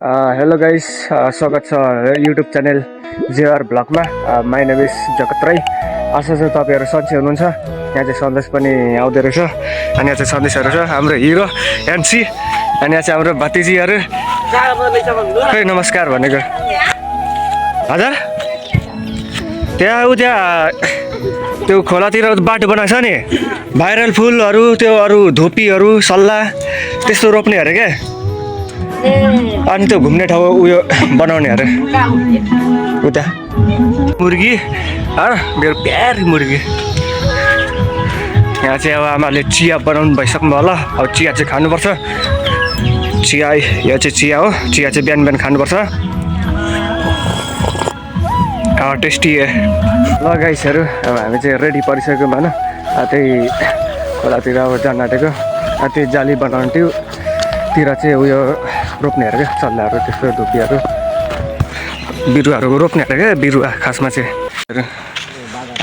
Hello guys, स्वागत छ YouTube channel JR ब्लगमा। My name is Jagat Rai. आशा छ तपाईँहरू सन्चै हुनुहुन्छ। यहाँ चाहिँ सन्देश पनि आउँदै रहेछ अनि यहाँ चाहिँ सन्देशहरू छ हाम्रो हिरो एनसी अनि यहाँ चाहिँ हाम्रो भतिजीहरू। खै नमस्कार भनेको हजुर त्यहाँ त्यो खोलातिर बाटो बनाएको छ नि, भाइरल फुलहरू त्यो अरू धुपीहरू सल्लाह त्यस्तो रोप्ने अरे क्या, अनि त्यो घुम्ने ठाउँ उयो बनाउने अरे। उता मुर्गी मेरो प्यारी मुर्गी। यहाँ चाहिँ अब आमाले चिया बनाउनु भइसक्नु भयो होला। अब चिया चाहिँ खानुपर्छ। चिया यो चाहिँ चिया हो, चिया चाहिँ बिहान बिहान खानुपर्छ। टेस्टी ल गाइसहरू, अब हामी चाहिँ रेडी परिसक्यौँ भन। त्यही खोलातिर अब जान आँटेको। त्यही जाली बनाउने तिर चाहिँ उयो रोप्नेहरू क्या, चल्लाहरू त्यस्तो धुपीहरू बिरुवाहरू रोप्ने अरे क्या, बिरुवा खासमा चाहिँ।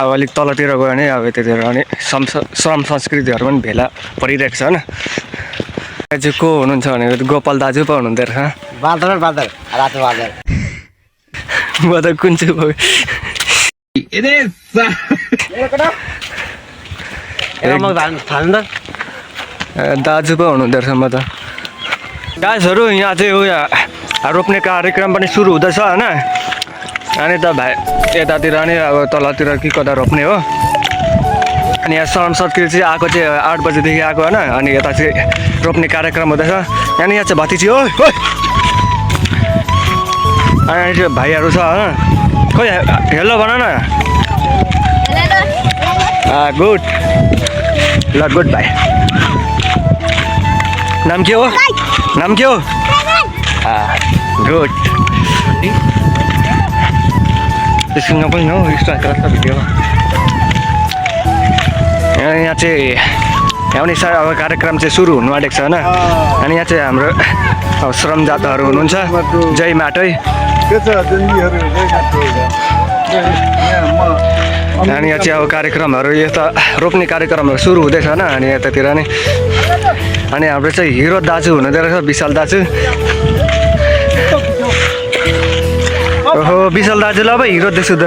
अब अलिक तलतिर गयो भने अब यतातिर अनि श्रम संस्कृतिहरू पनि भेला परिरहेको छ होइन। यहाँ चाहिँ को हुनुहुन्छ भने गोपाल दाजु पो हुनुहुँदो रहेछ। बादल रातो बादल म त कुन चाहिँ भयो दाजु पो हुनुहुँदो रहेछ। म त गाइसहरू यहाँ चाहिँ उयो रोप्ने कार्यक्रम पनि सुरु हुँदैछ होइन। अनि त भाइ यतातिर नि अब तलतिर कि कता रोप्ने हो। अनि यहाँ श्रम संस्कृति चाहिँ आएको चाहिँ 8 बजीदेखि आएको होइन। अनि यता चाहिँ रोप्ने कार्यक्रम हुँदैछ। अनि यहाँ चाहिँ भतिजी हो अनि त्यो भाइहरू छ होइन। खोइ हेलो भन न। गुड ल गुड भाइ। नाम के हो? नाम के हो? गुड। त्यसको पनि हो स्टार्ट भिडियो। यहाँ चाहिँ आउने अब कार्यक्रम चाहिँ सुरु हुनु आँटेको छ होइन। अनि यहाँ चाहिँ हाम्रो अब श्रमदाताहरू हुनुहुन्छ। जय माटै। अनि यहाँ चाहिँ अब कार्यक्रमहरू यता रोप्ने कार्यक्रमहरू सुरु हुँदैछ होइन। अनि यतातिर नि अनि हाम्रो चाहिँ हिरो दाजु हुनुहुँदो रहेछ, विशाल दाजु। ओहो विशाल दाजु ल अब हिरो देख्छु त।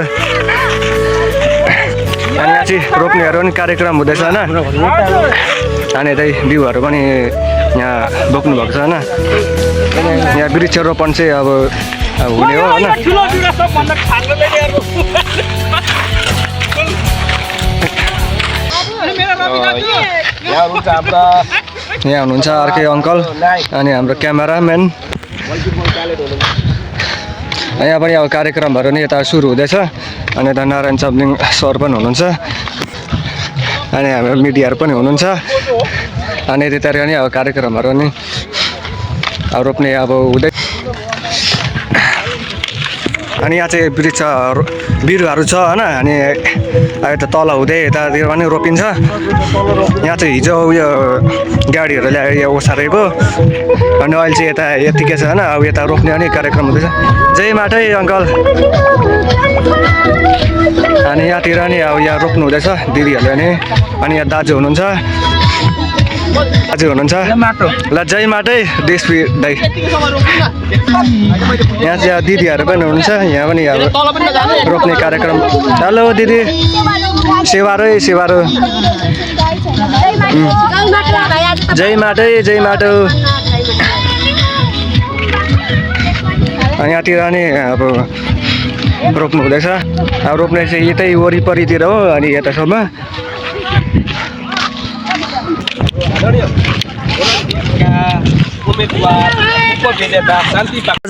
अनि यहाँ चाहिँ रोप्नेहरू पनि कार्यक्रम हुँदैछ होइन। अनि यतै बिउहरू पनि यहाँ बोक्नु भएको छ होइन। यहाँ वृक्षरोपण चाहिँ अब हुने हो होइन। यहाँ हुनुहुन्छ अर्कै अङ्कल अनि हाम्रो क्यामेराम्यान। यहाँ पनि अब कार्यक्रमहरू नि यता सुरु हुँदैछ। अनि यता नारायण चब्लिङ सर पनि हुनुहुन्छ। अनि हाम्रो मिडियाहरू पनि हुनुहुन्छ। अनि त्यतातिर नि अब कार्यक्रमहरू नि अब रोप्ने अब हुँदै। अनि यहाँ चाहिँ वृक्ष बिरुवाहरू छ होइन। अनि यता तल हुँदै यतातिर पनि रोपिन्छ। यहाँ चाहिँ हिजो उयो गाडीहरू ल्यायो ओसारेको। अनि अहिले चाहिँ यता यतिकै छ होइन। अब यता रोप्ने पनि कार्यक्रम हुँदैछ। जय माटै अङ्कल। अनि यहाँतिर नि अब यहाँ रोप्नु हुँदैछ दिदीहरूले नि। अनि यहाँ दाजु हुनुहुन्छ, दाजु हुनुहुन्छ ल जय माटै देश दाइ। यहाँ चाहिँ दिदीहरू पनि हुनुहुन्छ। यहाँ पनि अब रोप्ने कार्यक्रम। हेलो दिदी, सेवारो सेवारो। जय माटै जय माटो। यहाँतिर नि अब रोप्नु हुँदैछ। अब रोप्ने चाहिँ यतै वरिपरितिर हो। अनि यतासम्म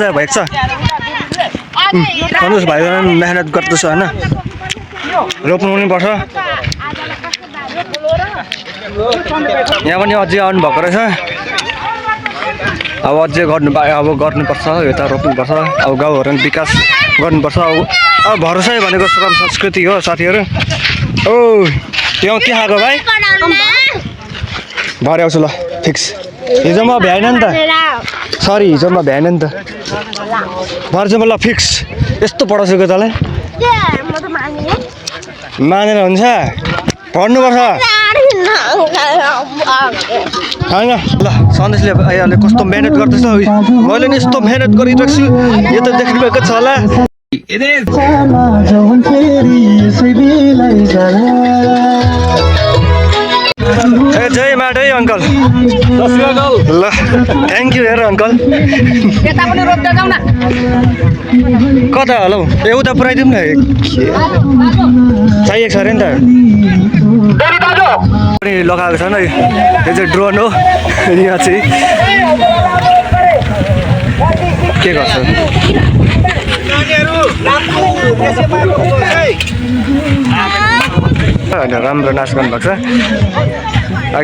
भएको छ। भन्नुहोस् भाइ मेहनत गर्दैछ होइन। रोप्नु पनि पर्छ। यहाँ पनि अझै आउनु भएको रहेछ। अब अझै गर्नुपर्छ। यता रोप्नुपर्छ। अब गाउँहरू पनि विकास गर्नुपर्छ। अब भरोसै भनेको श्रम संस्कृति हो साथीहरू। ओ त्यो के खाएको भाइ? भरे आउँछु ल फिक्स। हिजो म भ्याएन नि त, सरी हिजो म भ्याएन नि त। भरे चाहिँ म ल फिक्स। यस्तो पढाउँछु कि तँलाई मानेर हुन्छ, पढ्नुपर्छ। होइन ल सन्देशले अहिले कस्तो मिहिनेत गर्दैछ मैले नि यस्तो मिहिनेत गरिरहेको छु यो त देख्नुभएको छ होला ए जय माटै अङ्कल ल थ्याङ्क यू हेर अङ्कल कता होला हौ उता पुऱ्याइदिउँ न चाहिएको छ अरे नि त पनि लगाएको छैन यो चाहिँ ड्रोन हो यहाँ चाहिँ के गर्छ राम्रो नाच गर्नुभएको छ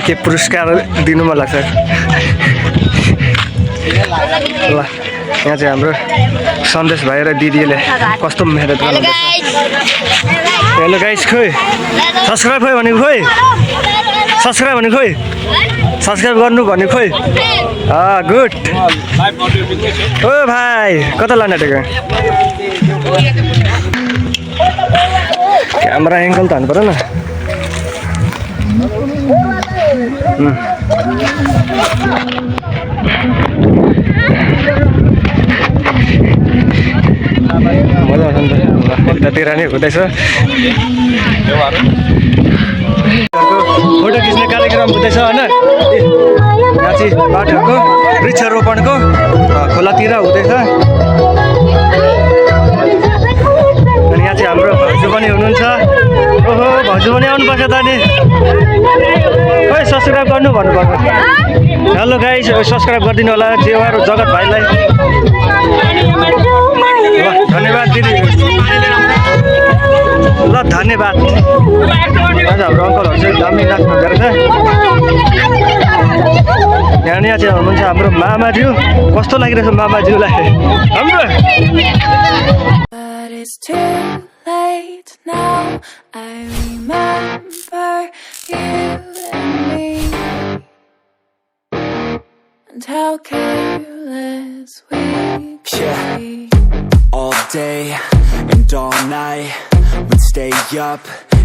के पुरस्कार दिनु मन लाग्छ ल यहाँ चाहिँ हाम्रो सन्देश भाइ र दिदीले कस्तो मेहनत गर्नुहुन्छ हेलो गाइस खोइ सब्सक्राइब खोइ भनेको खोइ सब्सक्राइब भनेको खोइ सब्सक्राइब गर्नु भन्ने खोइ गुड ओ भाइ कता लान आँटेको क्यामेरा एङ्गल त हान्नु पऱ्यो न मजा आउँछ नि त यतातिर नै हुँदैछ फोटो खिच्ने कार्यक्रम हुँदैछ होइन यहाँ चाहिँ बाटोहरूको वृक्षारोपणको खोलातिर हुँदैछ अनि यहाँ चाहिँ हाम्रो भाउजू पनि हुनुहुन्छ ओहो भाउजू पनि आउनुपर्छ त नि खोइ सब्सक्राइब गर्नु भन्नुभएको हेलो गाइस सब्सक्राइब गरिदिनु होला जेवार जगत भाइलाई धन्यवाद दिदी ल धन्यवाद आज हाम्रो अङ्कलहरू चाहिँ दामी नाच्नु हुँदो रहेछ यहाँ चाहिँ हुनुहुन्छ हाम्रो मामाज्यू कस्तो लागिरहेछ मामाज्यूलाई हाम्रो It's too late now. I remember you and me, and how careless we could be. All day and all night, we'd stay up,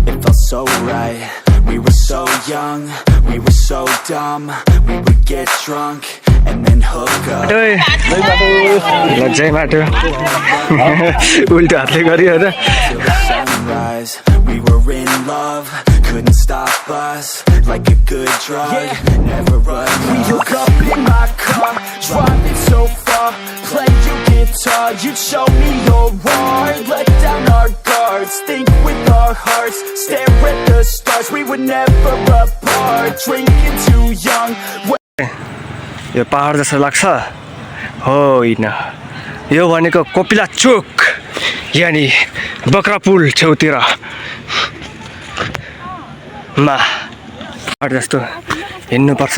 it felt so right. We were so young, we were so dumb. We would get drunk and then hook up. लज्जै माटो उल्टो हातले गरियो र Till the sunrise, we were in love, couldn't stop us. Like a good drug, never run. We hook up in my car, driving so far. Play your guitar, you'd show me your heart. Let down our guards, think with our hearts. Stare at the stars, we were never apart. Drinking too young. यो पहाड जस्तो लाग्छ होइन यो भनेको कोपिला चोक यानि बक्रा पुल छेउतिर मा पहाड जस्तो हिँड्नुपर्छ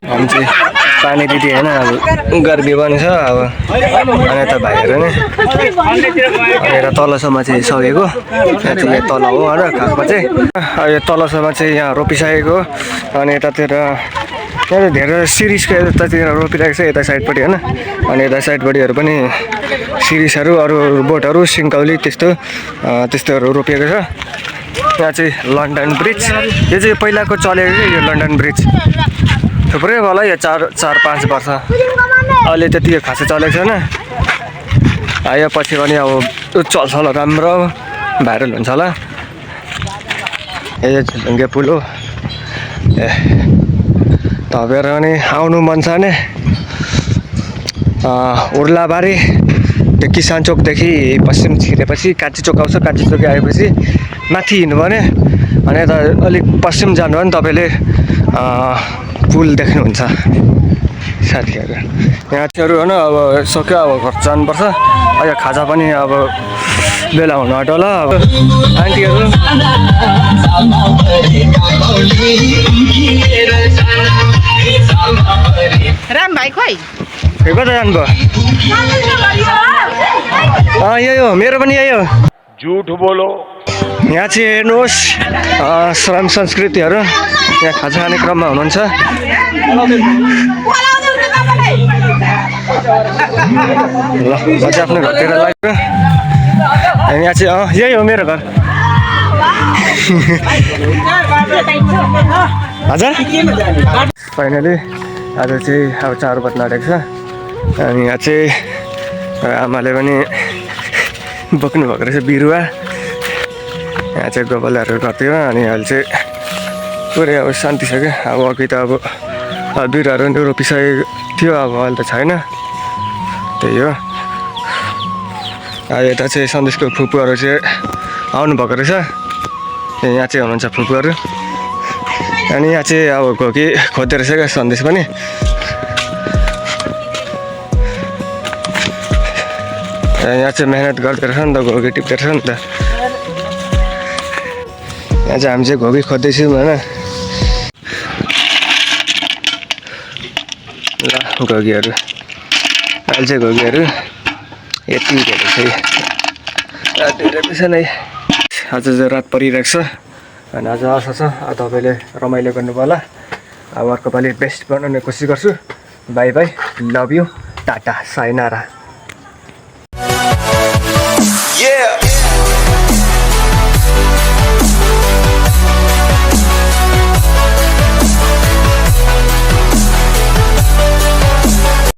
हामी चाहिँ पानी दिदी होइन अब गर्मी पनि छ अब अनि यता भाइहरू नै यता तलसम्म चाहिँ सकेको यहाँ चाहिँ तल हो होइन खासमा चाहिँ यो तलसम्म चाहिँ यहाँ रोपिसकेको अनि यतातिर यहाँ चाहिँ धेरै सिरिसको यतातिर रोपिरहेको छ यता साइडपट्टि होइन अनि यता साइडपट्टिहरू पनि सिरिसहरू अरू बोटहरू सिङ्कौली त्यस्तोहरू रोपिएको छ यहाँ चाहिँ लन्डन ब्रिज यो चाहिँ पहिलाको चलेको यो लन्डन ब्रिज थुप्रै होला यो 4-5 वर्ष अहिले त्यति खासै चलेको छैन यो पछि पनि अब चल्छ होला राम्रो भाइरल हुन्छ होला यो झुलुङ्गे पुल हो ए तपाईँहरू पनि आउनु मन छ भने उर्लाबारी त्यो किसान चोकदेखि पश्चिम छिरेपछि कान्छी चोक आउँछ कान्छी चोक आएपछि माथि हिँड्नु भने अनि यता अलिक पश्चिम जानु भने तपाईँले पुल देख्नुहुन्छ साथीहरू यहाँ छेउहरू होइन अब सक्यो अब घर जानुपर्छ अहिले खाजा पनि अब बेला हुनु आँट्यो होला अब आन्टीहरू राम भाइ खोइ कता जानुभयो यही हो मेरो पनि यही हो झूठ बोलो यहाँ चाहिँ हेर्नुहोस् श्रम संस्कृतिहरू यहाँ खाजा खाने क्रममा हुनुहुन्छ ल म चाहिँ आफ्नो घरतिर लाग्यो अनि यहाँ चाहिँ यही हो मेरो घर हजुर फाइनली आज चाहिँ अब चारो बज्न आँटेको छ अनि यहाँ चाहिँ आमाले पनि बोक्नु भएको रहेछ बिरुवा यहाँ चाहिँ गोबरहरू गर्थ्यो अनि अहिले चाहिँ पुरै अब शान्ति छ क्या अब अघि त अब बिरुवाहरू पनि रोपिसकेको थियो अब अहिले त छैन त्यही हो यता चाहिँ सन्देशको फुपूहरू चाहिँ आउनुभएको रहेछ यहाँ चाहिँ हुनुहुन्छ फुपूहरू अनि यहाँ चाहिँ अब घोकी खोज्दो रहेछ क्या सन्देश पनि यहाँ चाहिँ मेहनत गर्दो रहेछ नि त घोकी टिप्दो रहेछ नि त यहाँ चाहिँ हामी चाहिँ घोकी खोज्दैछौँ होइन ल घोकीहरू अहिले चाहिँ घोकीहरू यति धेरै छ धेरै पैसा नै आज चाहिँ रात परिरहेको छ अनि आज आशा छ तपाईँले रमाइलो गर्नुभयो होला अब अर्को पालि बेस्ट बनाउने कोसिस गर्छु bye bye love you ta-ta sayonara Yeah.